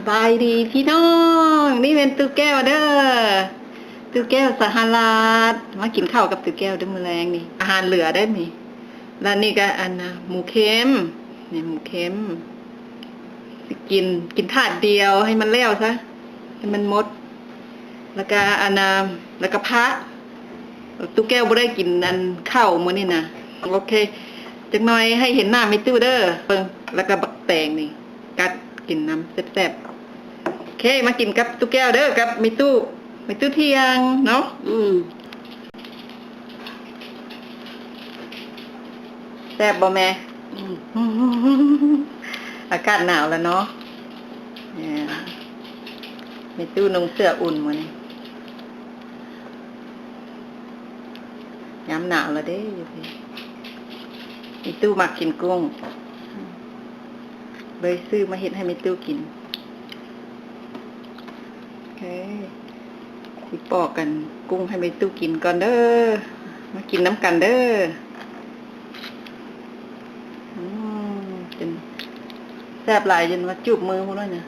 ສະບາຍດີພີ່ນ້ອງ ນີ້ແມ່ນຕູ້ແກ້ວເດີ້ ຕູ້ແກ້ວສະຫະລັດ ມາກິນເຂົ້າກັບຕູ້ແກ້ວເດີ້ມື້ແລງນີ້ ອາຫານເຫຼືອເດີ້ນີ້ ແລ້ວນີ້ກະອັນນະ ໝູເຄັມ ນີ້ໝູເຄັມ ຊິກິນ ກິນຖາດດຽວໃຫ້ມັນແລ້ວຊະ ໃຫ້ມັນໝົດ ແລ້ວກະອັນນະ ແລ້ວກະຜັກ ຕູ້ແກ້ວບໍ່ໄດ້ກິນອັນເຂົ້າມື້ນີ້ນະ ໂອເຄ ຈັກໜ່ອຍໃຫ້ເຫັນໜ້າແມ່ຕູ້ເດີ້ ເບິ່ງ ແລ້ວກະບັກແຕງນີ້ ກັດກິນນຳແຊບໆ ໂອເຄ ມາກິນກັບຕູ້ແກ້ວເດີ້ ກັບແມ່ຕູ້ ແມ່ຕູ້ທ່ຽງເນາະ ອືມ ແຊບບໍ່ແມ່? ອືມ ອາກາດໜາວແລ້ວເນາະ ແມ່ຕູ້ນຸ່ງເສື້ອອຸ່ນມື້ນີ້ ຍາມໜາວແລ້ວເດ້ຢູ່ພີ້ ແມ່ຕູ້ມັກກິນກຸ້ງ ເລີຍຊື້ມາເຮັດໃຫ້ແມ່ຕູ້ກິນ ໂອເຄ ຊິປອກກັນກຸ້ງໃຫ້ແມ່ຕູ້ກິນກ່ອນເດີ້ ມາກິນນຳກັນເດີ້ ອືມ ຈົນແຊບຫຼາຍ ຈົນວ່າຈູບມືພຸ້ນເນາະ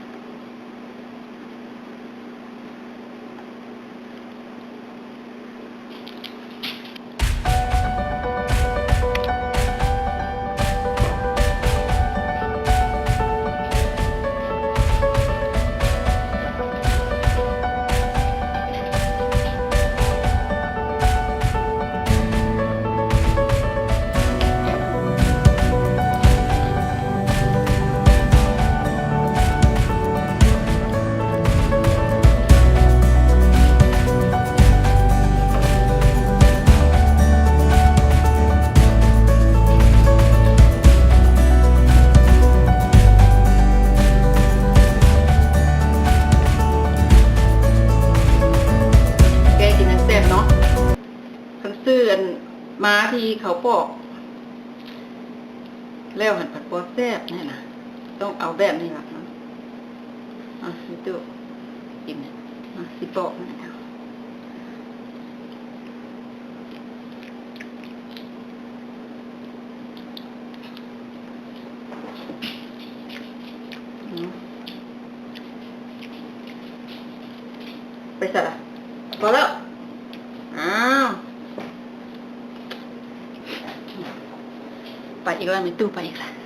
ແກງກິນຈັ່ງແຊບເນາະ ຄັນຊື້ອັນ ມາທີ່ເຂົາປອກ ແລ້ວຫັ້ນພັດບໍ່ແຊບແນ່ນະ ຕ້ອງເອົາແບບນີ້ລະເນາະ ອ່ະ ແມ່ຕູ້ກິນ ອ່ະ ຊິປອກມັນເອົາ ອືມ ໄປໃສລະ? ພໍແລ້ວ ອ້າວ ໄປອີກແລ້ວ ແມ່ຕູ້ໄປອີກແລ້ວ.